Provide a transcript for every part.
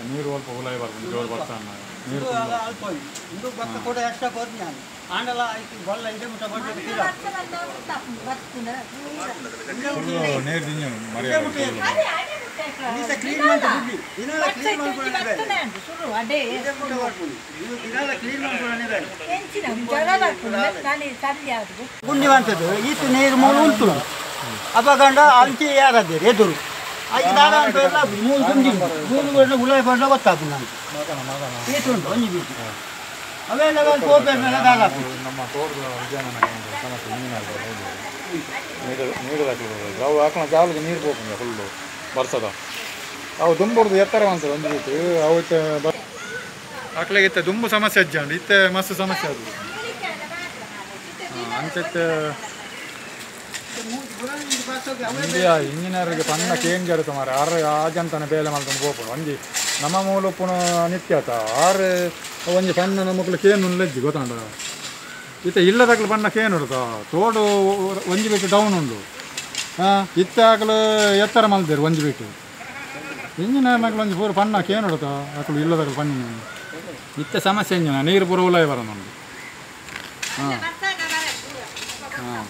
ನೀರು ಅಲ್ಪ ಉಲಾಯಿ ಬರ್ಪುಂಡು ಜೋರು ಬರ್ತಾನ ನೀರು ಅಲ್ಪ ಇಂದು ಬಕ್ಕ ಕೂಡ ಎಕ್ಸ್ಟ್ರಾ ಕೊರ್ನಿ ನಾನು ಆಂಡಲ ಆಯ್ತು ಬೊಲ್ಲ ಇದೆ ಮುಟ್ಟ ನೀರು ದಿಂಜನು ಗುಂಡಿ ಬಂತದ್ದು ಈತು ನೀರು ಮೂಲು ಉಂಟು ಅಪಗಂಡ ಅಂಚಿ ಯಾರದ್ದೇರು ಎದುರು ಐದು ದಾದ ಅಂತ ಎಲ್ಲ ಮೂಲು ಗುಂಡಿ ಮೂಲು ಗುಲಾಬಿ ಬಣ್ಣ ಗೊತ್ತಾಗ್ತದೆ ನಾನು ಈತು ಉಂಟು ಒಂಜಿ ಬೀಚು ಅವೆಲ್ಲ ಕೋಪೆ ಮೇಲೆ ದಾದ ನಮ್ಮ ತೋಟದ ಸಮಸ್ಯೆ ನೀರು ನೀರು ಅವು ಹಾಕೋಣ ಜಾಲಿಗೆ ನೀರು ಹೋಗ್ತದೆ ಫುಲ್ಲು ಬರ್ಸದ ಅವು ದುಂಬುಡ್ದು ಎತ್ತರ ಅನ್ಸದ ಒಂದು ರೀತಿ ಅವು ಆಕಳಿಗೆ ಇತ್ತೆ ದುಂಬು ಸಮಸ್ಯೆ ಅಜ್ಜಂಡು ಇತ್ತೆ ಮಸ್ತ್ ಸಮಸ್ಯೆ ಅದು ಅಂಚೆತ್ತೆ ಇಂಡಿಯಾ ಇಂಜಿನಿಯರ್ಗೆ ಪನ್ನ ಕೇಂಜರ್ ಸುಮಾರು ಆರು ಆಜಂತನ ಬೇಲೆ ಮಲ್ತೊಂದು ಪೋಪುಂಡು ಒಂಜಿ ನಮ್ಮ ಮೂಲ ಉಪ್ಪುನು ನಿತ್ಯಾತ ಆರು ಒಂಜಿ ಪನ್ನ ನಮ್ಮಕ್ಳು ಕೇನು ಲೆಜ್ಜಿ ಗೊತ್ತಾಂಡ ಇತ್ತೆ ಇಲ್ಲದಕ್ಲು ಪನ್ನ ಕೇನು ಉಡುತ್ತ ತೋಡು ಒಂಜಿ ಬಿಟ್ಟು ಡೌನ್ ಉಂಡು ಹಾಂ ಇತ್ತೆ ಆಕಲು ಎತ್ತರ ಮಲ್ದೇರು ಒಂಜಿ ಬಿಟ್ಟು ಇಂಜಿನಿಯರ್ ನಕಲು ಒಂಜಿ ಪೂರ ಪನ್ನ ಕೇನು ಉಡುತ್ತ ಆಕಲು ಇಲ್ಲದಕ್ಲು ಪನ್ನ ಇತ್ತೆ ಸಮಸ್ಯೆ ಇಂಜಿನ ನೀರು ಪೂರ ಉಲಾಯಿ ಬರೋದುಂಡು ಹಾಂ ಹಾಂ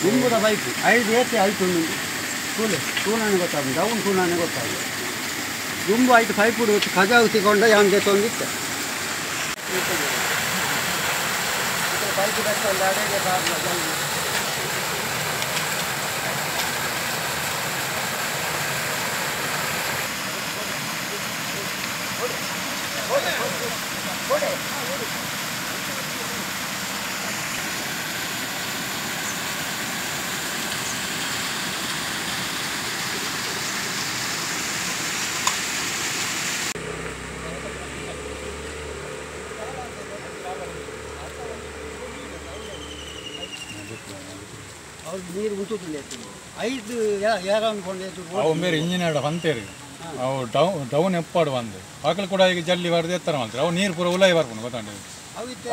ದುಂಬುದ ಬೈಕ್ ಐದು ಏತೆ ಆಯ್ತು ಕೂಲೆ ಕೂಲನೆ ಗೊತ್ತಾಗ್ತದೆ ಡೌನ್ ಕೂಲನೆ ಗೊತ್ತಾಗ್ತದೆ ದುಂಬು ಆಯ್ತು ಪೈಪ್ ಕಜಾವು ತಗೊಂಡ ಯಾನ್ ತೊಂದಿತ್ತೆ ಪೈಪ್ ನೀರು ಉಂಟು ಐದು ಯಾರು ಅವು ಬೇರೆ ಇಂಜಿನಿಯರ್ ಅಂತೇರಿ ಅವು ಡೌನ್ ಡೌನ್ ಎಪ್ಪಾಡು ಬಂದು ಆಕಳು ಕೂಡ ಈಗ ಜಲ್ಲಿ ಬಾರ್ದು ಎತ್ತರ ಮಾಡ್ತಾರೆ ಅವು ನೀರು ಪೂರ ಉಲಾಯಿ ಬರ್ಪುಂಡು ಗೊತ್ತಾಂಡ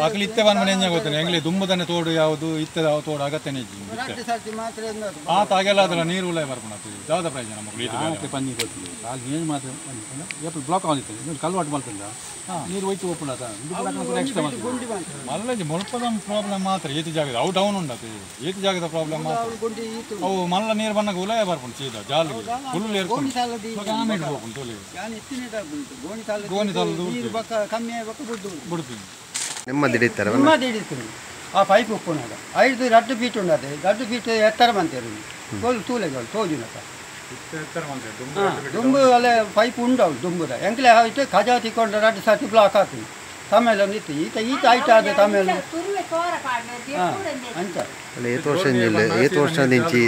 ಆಕಳು ಇತ್ತೆ ಬಂದ ಮನೆ ಗೊತ್ತಾನೆ ಎಂಗ್ಲಿ ದುಂಬುದನೆ ತೋಡು ಯಾವುದು ಇತ್ತದ ತೋಡು ಅಗತ್ಯನೇ ಆ ತಾಗೆಲ್ಲ ಅದಲ್ಲ ನೀರು ಉಲಾಯಿ ಬರ್ಪುಂಡು ಅದು ದಾದ ಪ್ರಯೋಜನ ಮಕ್ಕಳು ಪನ್ನಿ ಕೊಡ್ತೀವಿ ಅಲ್ಲಿ ನೀರು ಮಾತ್ರ ಏಪ್ರಿಲ್ ಬ್ಲಾಕ್ ಆಗುತ್ತೆ ಕಲ್ವಾಟ್ ಮಾಡ್ತಿಲ್ಲ ನೀರು ಹೋಯ್ತು ಓಪನ್ ಆತ ಎಕ್ಸ್ಟ್ರಾ ಮಲ್ಲಜಿ ಮುಲ್ಪದ ಪ್ರಾಬ್ಲಮ್ ಮಾತ್ರ ಏತಿ ಜಾಗದ ಅವು ಡೌನ್ ಉಂಡದು ಏತಿ ಜಾಗದ ಪ್ರಾಬ್ಲಮ್ ಮಾತ್ರ ಅವು ಮಲ್ಲ ನೀರು ಬಂದಾಗ ಉಲಾಯ ಬರ್ಪುಂಡು ಸೀದಾ ಜಾಲಿಗೆ ಫುಲ್ ಏರ್ಕೊಂಡು ಆಮೇಲೆ ಹೋಗ್ಪುಂಡು ತೋಲಿ ಗೋಣಿ ತಾಲದು ಬಿಡ್ತೀನಿ ನೆಮ್ಮದಿ ಹಿಡಿತಾರೆ ನೆಮ್ಮದಿ ಹಿಡಿತೀನಿ ಆ ಪೈಪ್ ಉಪ್ಪುನಾಗ ಐದು ರಡ್ಡು ಫೀಟ್ ಉಂಡದೆ ರಡ್ಡು ಫೀಟ್ ಎತ್ತರ ಬಂತೇರು ಗೋಲು ತೂಲೆಗಳು ತೋಜುನಕ ದುಂಬು ಅಲ್ಲೇ ಪೈಪ್ ಉಂಡವು ದುಂಬುದ ಎಂಕ್ಲೆ ಆಯ್ತು ಕಜಾ ತಿಕ್ಕೊಂಡು ರಡ್ಡು ಸರ್ತಿ ಬ್ಲಾಕ್ ಹಾಕಿ ತಮೇಲೆ ಒಂದು ಇತ್ತು ಈತ ಈತ ಆಯ್ತು ಅದು ತಮೇಲೆ ಅಂಚ ಏತ್ ವರ್ಷ ಏತ್ ವರ್ಷ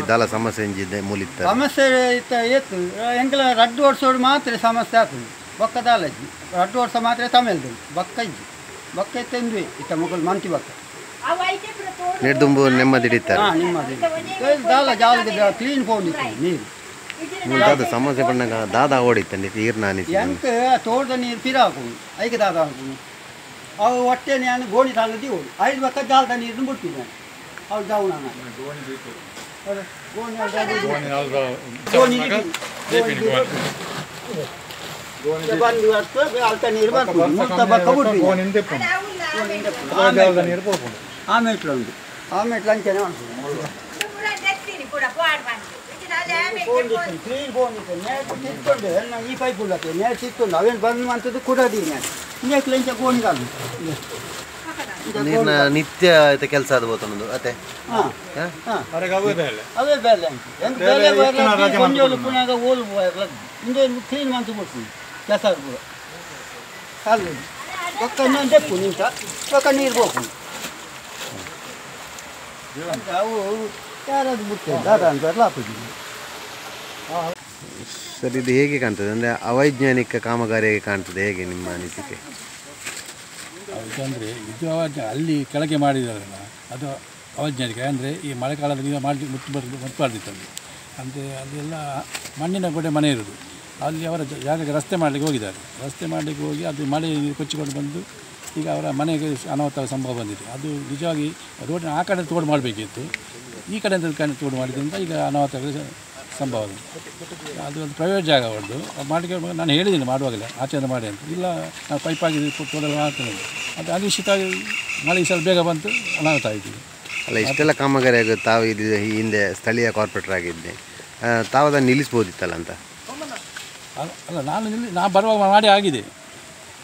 ದಾಲ ಸಮಸ್ಯೆ ಎಂಜಿದೆ ಮೂಲಿತ್ತ ಸಮಸ್ಯೆ ಇತ್ತ ಏತು ಎಂಕ್ಲೆ ರಡ್ಡು ವರ್ಷೋಡು ಮಾತ್ರ ಸಮಸ್ಯೆ ಆಗ್ತದೆ ಬೊಕ್ಕ ದಾಲಜ್ಜಿ ರಡ್ಡು ವರ್ಷ ಮಾತ್ರ ತಮೇಲ್ದು ಬೊಕ್ಕ ಇಜ್ಜಿ ಬೊಕ್ಕ ಇತ್ತೆಂದ್ವಿ ಇತ್ತ ಮೊಗಲು ಮಂತಿ ಬೊಕ್ಕ ದುಂಬು ನೆಮ್ಮದಿ ಹಿಡಿತಾರೆ ಹಾಂ ನೆಮ್ಮದಿ ದಾಲ ಜಾಲದ ಕ್ಲೀನ್ ಫೋನ್ ಇತ್ತು ನೀರು ದಾದ ಸಮಸ್ಯೆ ಪಣ್ಣಗ ದಾದ ಓಡಿತ್ತ ನೀರು ನಾನಿ ಎಂಕ್ ತೋಟದ ನೀರು ಪಿರಾಕು ಐಕೆ ದಾದ ಹಾಕು ಅವು ಹೊಟ್ಟೆ ನಾನು ಗೋಣಿ ತಾಲದಿ ಓಡಿ ಐದು ಬಕ್ಕ ಜಾಲದ ನೀರನ್ನು ಬಿಡ್ತೀನಿ ಅವ್ರು ಡೌನ್ ಗೋಣಿ ಗೋಣಿ. ಬಂದು ಅಲ್ತ ನೀರು ಬರ್ಪುಂಡು ಮುಲ್ತ ಬಕ್ಕ ಬಿಡ್ತೀನಿ ಆ ಮೆಟ್ಲು ಉಂಟು ಆ ಮೆಟ್ಲು ಅಂಚನೆ ಉಂಟು ಕ್ಲೀನ್ ಫೋನ್ ಇತ್ತು ನೇಟ್ ತಿಕ್ಕೊಂಡು ಎಲ್ಲ ಈ ಪೈಪ್ ಉಳ್ಳತ್ತೆ ನೇಟ್ ತಿಕ್ಕೊಂಡು ಅವೇನು ಬಂದು ಅಂತದ್ದು ಕುಡದೀನಿ ನೇಕ್ಲು ಇಂಚ ಗೋಣಿಗಾಲು ನೀರಿನ ನಿತ್ಯ ಕೆಲಸ ಅದು ಬೋತನದು ಅತ್ತೆ ಹಾಂ ಹಾಂ ಅವೇ ಬೇಲೆ ಎಂತ ಬೇಲೆ ಬರಲ ಕೊಂಜೋಲು ಪುನಾಗ ಓಲು ಬರಲ ಇಂದು ಕ್ಲೀನ್ ಮಂತು ಕೊಡ್ತೀನಿ ಕೆಲಸ ಪೂರ ಅಲ್ಲಿ ಪಕ್ಕ ಇನ್ನೊಂದು ತೆಪ್ಪು ನಿಂತ ಪಕ್ಕ ನೀರು ಹೋಗ್ತೀನಿ ಅವು ಯಾರಾದ್ರು ಬಿಡ್ತೇವೆ ದಾದ ಅಂತ ಹಾಕುದಿಲ್ಲ. ಸರ್, ಇದು ಹೇಗೆ ಕಾಣ್ತದೆ ಅಂದರೆ ಅವೈಜ್ಞಾನಿಕ ಕಾಮಗಾರಿ ಹೇಗೆ ಕಾಣ್ತದೆ, ಹೇಗೆ ನಿಮ್ಮ ಅನಿಸಿಕೆ? ಅಂದರೆ ಇದು ಅಲ್ಲಿ ಕೆಳಗೆ ಮಾಡಿದಾರಲ್ಲ ಅದು ಅವೈಜ್ಞಾನಿಕ. ಅಂದರೆ ಈ ಮಳೆಗಾಲದಲ್ಲಿ ಈಗ ಮಾಡಿ ಮುಟ್ಟಬಾರ್ದಿತ್ತು ಅಲ್ಲಿ. ಅಂದರೆ ಅಲ್ಲೆಲ್ಲ ಮಣ್ಣಿನ ಗೋಡೆ ಮನೆ ಇರೋದು. ಅಲ್ಲಿ ಅವರ ಜಾಗಕ್ಕೆ ರಸ್ತೆ ಮಾಡಲಿಕ್ಕೆ ಹೋಗಿದ್ದಾರೆ. ರಸ್ತೆ ಮಾಡಲಿಕ್ಕೆ ಹೋಗಿ ಅದು ಮಳೆ ನೀರು ಕೊಚ್ಚಿಕೊಂಡು ಬಂದು ಈಗ ಅವರ ಮನೆಗೆ ಅನಾಹುತ ಸಂಭವ ಬಂದಿದೆ. ಅದು ನಿಜವಾಗಿ ರೋಡಿನ ಆ ಕಡೆ ತೋಡು ಮಾಡಬೇಕಿತ್ತು, ಈ ಕಡೆ ತೋಡು ಮಾಡಿದ್ರಿಂದ ಈಗ ಅನಾಹುತ ಸಂಭವ. ಅದು ಒಂದು ಪ್ರೈವೇಟ್ ಜಾಗ ಅವರದ್ದು ಮಾಡಲಿಕ್ಕೆ ನಾನು ಹೇಳಿದ್ದೀನಿ ಮಾಡುವಾಗಲೇ ಆಚರಣೆ ಮಾಡಿ ಅಂತ. ಇಲ್ಲ ನಾವು ಪೈಪ್ ಆಗಿ ತೋಡೆಲ್ಲ ಮಾಡ್ತೇನೆ ಅದು ಅನಿಶ್ಚಿತವಾಗಿ ಮಳೆ ಈ ಸಲ ಬೇಗ ಬಂತು, ಅನಾಹುತ ಆಯಿತು. ಅಲ್ಲ, ಇಷ್ಟೆಲ್ಲ ಕಾಮಗಾರಿ ಆಗುತ್ತೆ, ತಾವು ಇದು ಹಿಂದೆ ಸ್ಥಳೀಯ ಕಾರ್ಪೊರೇಟರ್ ಆಗಿದ್ದೆ, ತಾವು ಅದನ್ನು ನಿಲ್ಲಿಸ್ಬೋದಿತ್ತಲ್ಲ ಅಂತ? ಅಲ್ಲ, ನಾನು ನಾನು ಬರುವಾಗ ಮಾಡಿ ಆಗಿದೆ.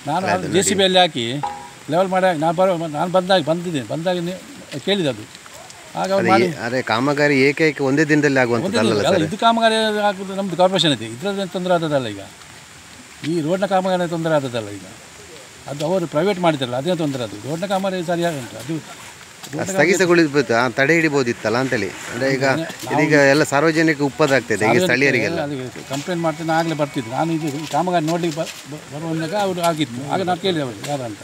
ನಾನು ಜೆ ಸಿ ಬಿಯಲ್ಲಿ ಹಾಕಿ ಲೆವೆಲ್ ಮಾಡಿ ನಾನು ಬರುವ ನಾನು ಬಂದಾಗ ಬಂದಿದ್ದೇನೆ, ಬಂದಾಗ ಕೇಳಿದೆ ಅದು. ಆಗ ಅದೇ ಕಾಮಗಾರಿ ಏಕೈಕ ಒಂದೇ ದಿನದಲ್ಲಿ ಆಗುವಂಥದ್ದಲ್ಲ ಸರ್. ಇದು ಕಾಮಗಾರಿ ಆಗೋದು ನಮ್ಮದು ಕಾರ್ಪೊರೇಷನ್ ಇದೆ, ಇದರಲ್ಲಿ ತೊಂದರೆ ಆದದಲ್ಲ. ಈಗ ಈ ರೋಡ್ನ ಕಾಮಗಾರಿ ತೊಂದರೆ ಆದದಲ್ಲ. ಈಗ ಅದು ಅವರು ಪ್ರೈವೇಟ್ ಮಾಡಿದಾರಲ್ಲ, ಅದೇ ತೊಂದರೆ. ಅದು ರೋಡ್ನ ಕಾಮಗಾರಿ ಸರಿಯಾಗಿ ಉಂಟು, ಅದು ಸ್ಥಗಿತಗೊಳಿಸ್ಬೋದು, ತಡೆ ಹಿಡಿಬೋದಿತ್ತಲ್ಲ ಅಂತೇಳಿ. ಅಂದರೆ ಈಗ ಇದೀಗ ಎಲ್ಲ ಸಾರ್ವಜನಿಕ ಉಪ್ಪದಾಗ್ತದೆ ಈಗ ಸ್ಥಳೀಯರಿಗೆಲ್ಲ. ಅದಕ್ಕೆ ಕಂಪ್ಲೇಂಟ್ ಮಾಡ್ತೀನಿ, ಆಗಲೇ ಬರ್ತಿದ್ದೆ ನಾನು. ಇದು ಕಾಮಗಾರಿ ನೋಡಲಿಕ್ಕೆ ಬರುವಾಗ ಅವರು ಆಗಿತ್ತು. ಆಗ ನಾನು ಕೇಳಿದೆ ಅವರು ಯಾರು ಅಂತ,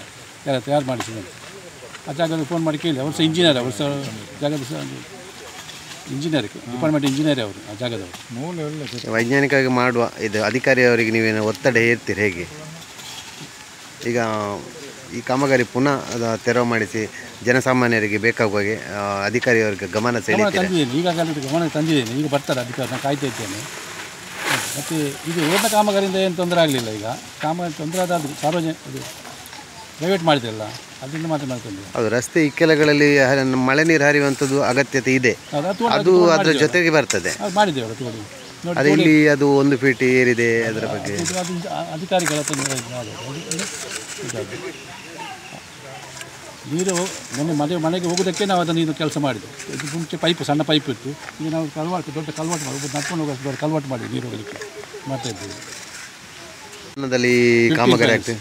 ಯಾರು ತಯಾರು ಮಾಡಿಸಿದೆ ಅಂತ. ಆ ಜಾಗದಲ್ಲಿ ಫೋನ್ ಮಾಡಿ ಕೇಳಿ, ಅವರು ಸಹ ಇಂಜಿನಿಯರ್, ಅವರು ಸಹ ಜಾಗದ ಸಹ ಇಂಜಿನಿಯರ್, ಡಿಪಾರ್ಟ್ಮೆಂಟ್ ಇಂಜಿನಿಯರ್ ಅವರು ಆ ಜಾಗದವರು. ವೈಜ್ಞಾನಿಕವಾಗಿ ಮಾಡುವ ಇದು ಅಧಿಕಾರಿಯವರಿಗೆ ನೀವೇನು ಒತ್ತಡ ಹೇರ್ತೀರಿ ಹೇಗೆ? ಈಗ ಈ ಕಾಮಗಾರಿ ಪುನಃ ಅದು ತೆರವು ಮಾಡಿಸಿ ಜನಸಾಮಾನ್ಯರಿಗೆ ಬೇಕಾಗುವ ಹಾಗೆ ಅಧಿಕಾರಿಯವರಿಗೆ ಗಮನ ಸೆಳೀತೀರಾ? ತಂದಿದ್ದೇನೆ, ಈಗಾಗಲೇ ಗಮನ ತಂದಿದ್ದೇನೆ. ಈಗ ಬರ್ತಾರೆ ಅಧಿಕಾರಿ, ನಾನು ಕಾಯ್ತಾ ಇದ್ದೇನೆ. ಮತ್ತು ಇದು ರೋಡ್ನ ಕಾಮಗಾರಿಯಿಂದ ಏನು ತೊಂದರೆ ಆಗಲಿಲ್ಲ. ಈಗ ಕಾಮಗಾರಿ ತೊಂದರೆ ಆದ ಸಾರ್ವಜನಿಕ ಅದು ಪ್ರೈವೇಟ್ ಮಾಡಿದ್ರಲ್ಲ, ಅದರಿಂದ ಮಾತ್ರ ಮಾಡ್ತಂದ್ರೆ. ಹೌದು, ರಸ್ತೆ ಇಕ್ಕೆಲಗಳಲ್ಲಿ ಮಳೆ ನೀರು ಹರಿಯುವಂಥದ್ದು ಅಗತ್ಯತೆ ಇದೆ, ಅದು ಅದರ ಜೊತೆಗೆ ಬರ್ತದೆ. ಮಾಡಿದ್ದೇವೆ ತೋಡು. ಅದು ಇಲ್ಲಿ ಅದು 1 ಫೀಟ್ ಏರಿದೆ, ಅದರ ಬಗ್ಗೆ ಅಧಿಕಾರಿಗಳ ತೊಂದರೆ. ನೀರು ಮೊನ್ನೆ ಮನೆಗೆ ಹೋಗೋದಕ್ಕೆ ನಾವು ಅದನ್ನು ಇದು ಕೆಲಸ ಮಾಡಿದ್ದು. ಇದು ಮುಂಚೆ ಪೈಪ್, ಸಣ್ಣ ಪೈಪ್ ಇತ್ತು. ಈಗ ನಾವು ಕಲ್ವಾಟ್, ದೊಡ್ಡ ಕಲ್ವಾಟ್ ಮಾಡಿ ನಡ್ಕೊಂಡು ಹೋಗೋಷ್ಟು ದೊಡ್ಡ ಕಲ್ವಾಟ್ ಮಾಡಿ ನೀರು ಹೋಗಲಿಕ್ಕೆ ಮಾಡ್ತಾ ಇದ್ದೀವಿ. ಕಾಮಗಾರಿ ಆಗ್ತದೆ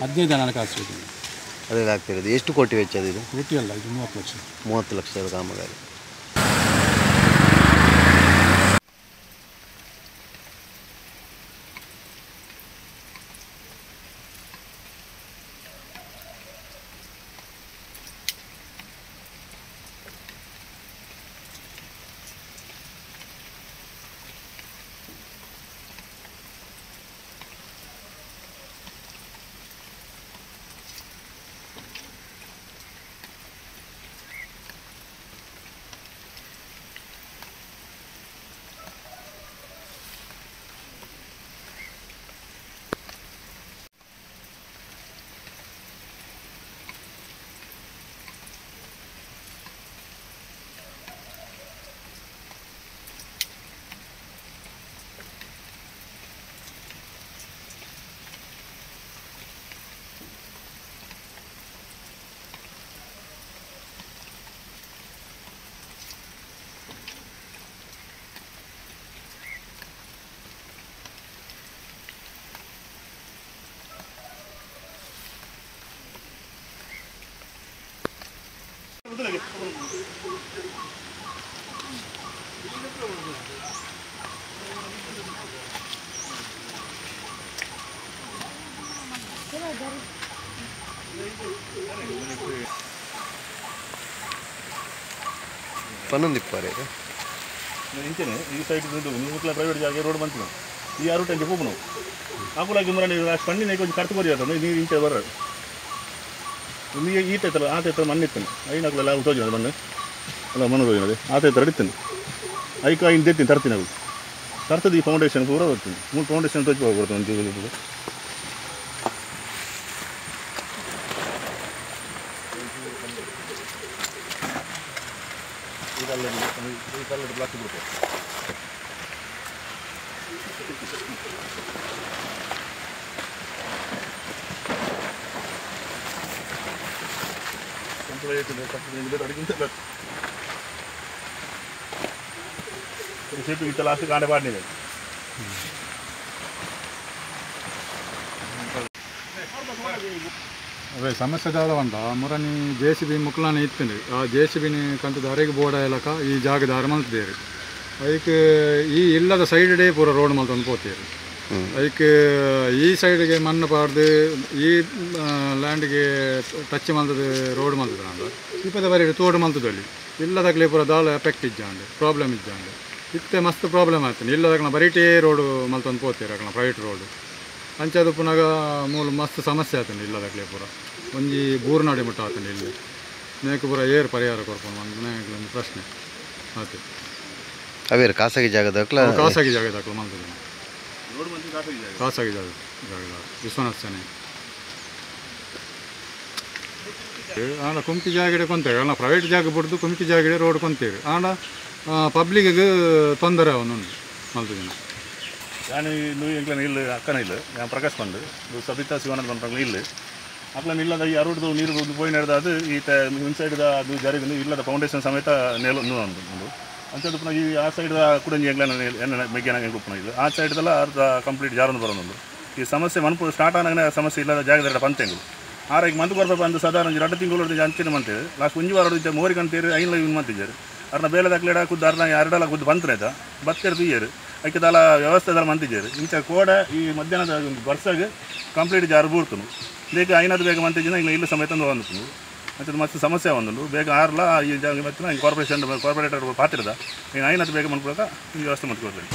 15 ಹಣಕಾಸು ಅದರಲ್ಲಿ ಆಗ್ತಿರೋದು. ಎಷ್ಟು ಕೋಟಿ ವೆಚ್ಚ ಅದು? ಇದು ಕೋಟಿ ಅಲ್ಲ, ಇದು 30 ಲಕ್ಷ. 30 ಲಕ್ಷದ ಕಾಮಗಾರಿ. ಪನ್ನೊಂದಿಪ್ಪಾರೆ ಇಂಚನೆ ಈ ಸೈಡ್ ಮುಕ್ಲ ಪ್ರೈವೇಟ್ ಜಾಗ ರೋಡ್ ಬಂತು ಈ ಆ ರೂಟ್ ಅಂಚೆ ಹೋಗ್ನು ಆಕುಲಾಗಿ ಮರಣ ಅಷ್ಟು ಪಣ್ಣಿನ ಕೊಂಚ ಕರ್ತು ಕೊರಿ ನೀರು ಇಂಚೆ ಬರ ಈತ ಇತ್ತಲ್ಲ ಆತ ಇತ್ತಲ್ಲ ಮಣ್ಣು ಇತ್ತಾನೆ ಐನಾಕಲೆಲ್ಲ ತೋಜಿನ ಮಣ್ಣು ಅಲ್ಲ ಮಣ್ಣು ತೋಜಿನದೆ ಆತ ಇತ್ತರ ಅಡಿತಾನೆ ಐಕ ಐನು ದೆತ್ತೀನಿ ತರ್ತೀನಿ ಅವು. ತರ್ತದ ಈ ಫೌಂಡೇಶನ್ ಪೂರ ಬರ್ತದೆ ಮೂರು ಫೌಂಡೇಶನ್ ಟಚ್ ಹೋಗ್ಬಿಡ್ತು ಒಂದು ಬ್ಲಾಕ್ ಬಿಡ್ತೇವೆ. ಲಾಸ್ಟ್ ಕಾಣೆ ಪಾಡಿದೆ. ಅವೇ ಸಮಸ್ಯೆ ದಾದ ಉಂಟ ಮುರನಿ ಜೆ ಸಿ ಬಿ ಮುಕ್ಲಾನೆ ಇತ್ತಂಡು ಆ ಜೆ ಸಿ ಬಿನಿ ಕಂತದ ಅರೆಗೆ ಬೋರ್ಡ ಇಲಕ ಈ ಜಾಗದ ಅರೆ ಮಲ್ತದೇರು ಐಕ್ ಈ ಇಲ್ಲದ ಸೈಡೇ ಪೂರ ರೋಡ್ ಮಲ್ತೊಂದು ಪೋತೇರು ಐಕ್ ಈ ಸೈಡ್ಗೆ ಮಣ್ಣು ಪಾಡ್ದು ಈ ಲ್ಯಾಂಡ್ಗೆ ಟಚ್ ಮಲ್ತದ ರೋಡ್ ಮಲ್ತದ ಇಪ್ಪದ ಬರೀ ತೋಡು ಮಲ್ತದಲ್ಲಿ ಇಲ್ಲದಾಗಲೇ ಪೂರ ದಾಲ ಎಫೆಕ್ಟ್ ಇಜ್ಜಾಂಡು ಪ್ರಾಬ್ಲಮ್ ಇಜ್ಜಾಂಡು ಇತ್ತೆ ಮಸ್ತ್ ಪ್ರಾಬ್ಲಮ್ ಆಗ್ತದೆ ಇಲ್ಲದಾಗಲ ಬರೀಟೇ ರೋಡ್ ಮಲ್ತೊಂದು ಪೋತೇರು ಅಕಲ ಪ್ರೈವೇಟ್ ರೋಡ್ ಅಂಚಾದ ಪುನಗ ಮೂಲ ಮಸ್ತ್ ಸಮಸ್ಯೆ ಆತಂಡು ಇಲ್ಲದಾಗಲೇ ಪೂರ ಒಂಜಿ ಬೂರ್ನಾಡಿ ಮುಟ್ಟ ಆತಂಡು ಇಲ್ಲಿ ನೇಕು ಪೂರ ಏರ್ ಪರಿಹಾರ ಕೊರ್ಪುಂಡು ಒಂದು ಪ್ರಶ್ನೆ ಆತು. ಅವೇರು ಖಾಸಗಿ ಜಾಗದ ಖಾಸಗಿ ಜಾಗದ ಮಲ್ತದ ಖಾಸಗಿ ಜಾಗ ಜಾಗದ ವಿಶ್ವನಾಥ್ ಸನೆ ಆಂಡ ಕುಮ್ಕಿ ಜಾಗಡೆ ಕೊಂತೇವೆ ಅಲ್ಲ ಪ್ರೈವೇಟ್ ಜಾಗ ಬಿಡ್ದು ಕುಮ್ಕಿ ಜಾಗಡೆ ರೋಡ್ ಕೊಂತೇವೆ ಆಂಡ ಪಬ್ಲಿಕ್ಗೆ ತೊಂದರೆ ಅವನುಂಡು ಮಲ್ತದಿನ. ನಾನು ಎಂಕ್ಲನ ಇಲ್ಲ ಅಕ್ಕನ ಇಲ್ಲ ನಾನು ಪ್ರಕಾಶ್ ಪಂಡು ಸಬಿತಾ ಶಿವಾನಂದ ಪಂಡ್ರಂಗ್ಲ ಇಲ್ಲ ಅಕ್ಲನ ಇಲ್ಲದ ಈ ಅರುಡ್ದು ನೀರು ಪೋಯಿ ನಡೆದ ಅದು ಈ ಇನ್ಸೈಡ್ದ ಅದು ಜರಿದು ಇಲ್ಲದ ಫೌಂಡೇಶನ್ ಸಮೇತ ನೆಲ ಉಂಡು ಅಂಚದ ಪುನಃ ಈ ಆ ಸೈಡ್ದ ಕುಡಂಜಿ ಎಂಕ್ಲನ ಎನ್ನ ಮೆಗ್ಯಾನ ಎಂಕ್ಲು ಇಲ್ಲ ಆ ಸೈಡ್ದಲ್ಲ ಅರ್ಧ ಕಂಪ್ಲೀಟ್ ಜಾರೊಂದು ಬರೋದುಂಡು. ಈ ಸಮಸ್ಯೆ ಮನ್ಪು ಸ್ಟಾರ್ಟ್ ಆನಾಗನೇ ಸಮಸ್ಯೆ ಇಲ್ಲದ ಜಾಗದ ಪಂತೆಂಗಳು ಆರೈಗೆ ಮಂದು ಕೊರ್ಪ ಬಂದು ಸಾಧಾರಣ ಎರಡು ತಿಂಗಳು ಅಂಚಿನ ಮಂತೇವೆ ಲಾಸ್ಟ್ ಒಂಜಿ ವಾರ ಮೋರಿ ಕಂತೇರಿ ಐನ್ ಇನ್ ಮಂತಿದ್ದಾರೆ ಅರ್ನ ಬೇಲೆ ದಾಖಲೆಡ ಖುದ್ದು ಅರ್ನ ಎರಡಲ್ಲ ಖುದ್ದು ಬಂತನೇತ ಬತ್ತೇರು ತುಯ್ಯರು ಐಕೆ ದಾಲ ವ್ಯವಸ್ಥೆ ದಾಲ ಮಂತಿದ್ದಾರೆ ಇಂಚ ಕೋಡ ಈ ಮಧ್ಯಾಹ್ನದ ಒಂದು ಬರ್ಸಾಗ ಕಂಪ್ಲೀಟ್ ಜಾರು ಬೂರ್ತನು ಬೇಗ ಐನಾದ್ರು ಬೇಗ ಮಂತಿದ್ದ ಇಲ್ಲ ಇಲ್ಲ ಸಮೇತ ಬಂದು ಮತ್ತೆ ಮತ್ತೆ ಸಮಸ್ಯೆ ಒಂದುಂಡು ಬೇಗ ಆರ್ಲ ಈ ಜಾಗ ಮತ್ತೆ ಕಾರ್ಪೊರೇಷನ್ ಕಾರ್ಪೊರೇಟರ್ ಪಾತ್ರದ ಐನಾದ್ರು ಬೇಗ ಮಂದ್ಕೊಳಕ ಈ ವ್ಯವಸ್ಥೆ ಮಾಡ್ಕೊಡ್ತೇನೆ.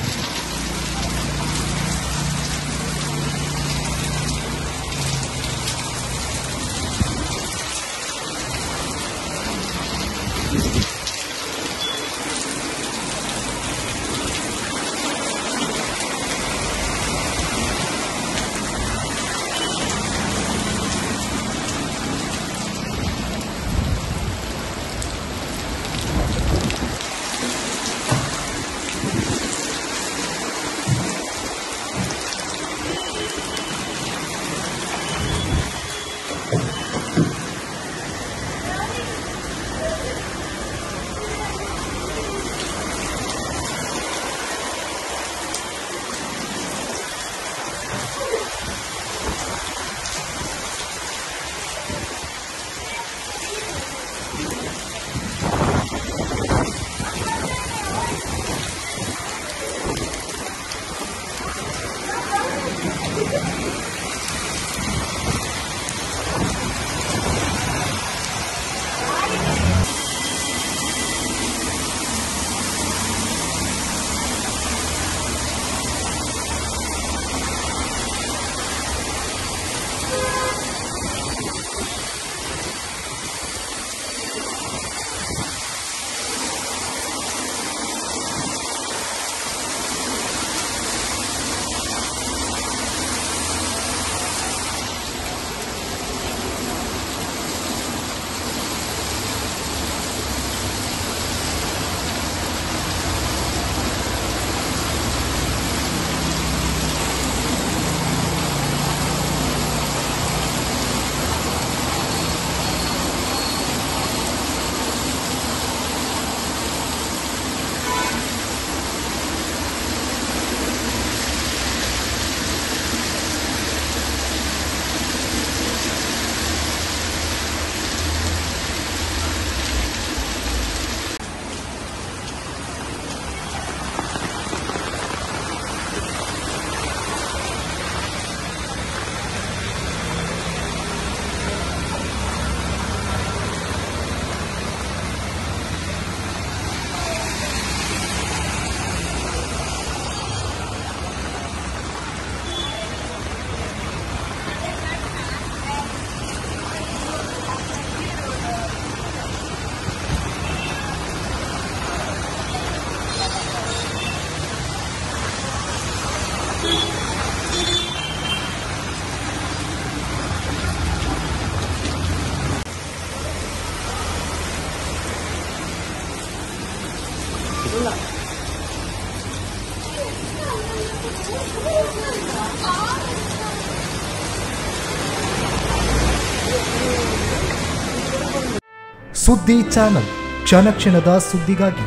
ಸುದ್ದಿ ಚಾನಲ್, ಕ್ಷಣ ಕ್ಷಣದ ಸುದ್ದಿಗಾಗಿ.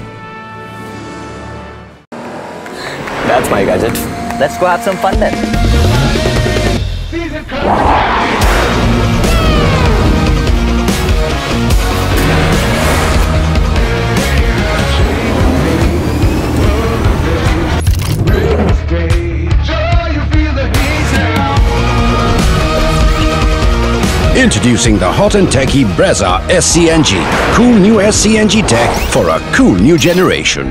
That's my gadget. Let's go have some fun then. Introducing the hot and techy Brezza SCNG. Cool new SCNG tech for a cool new generation.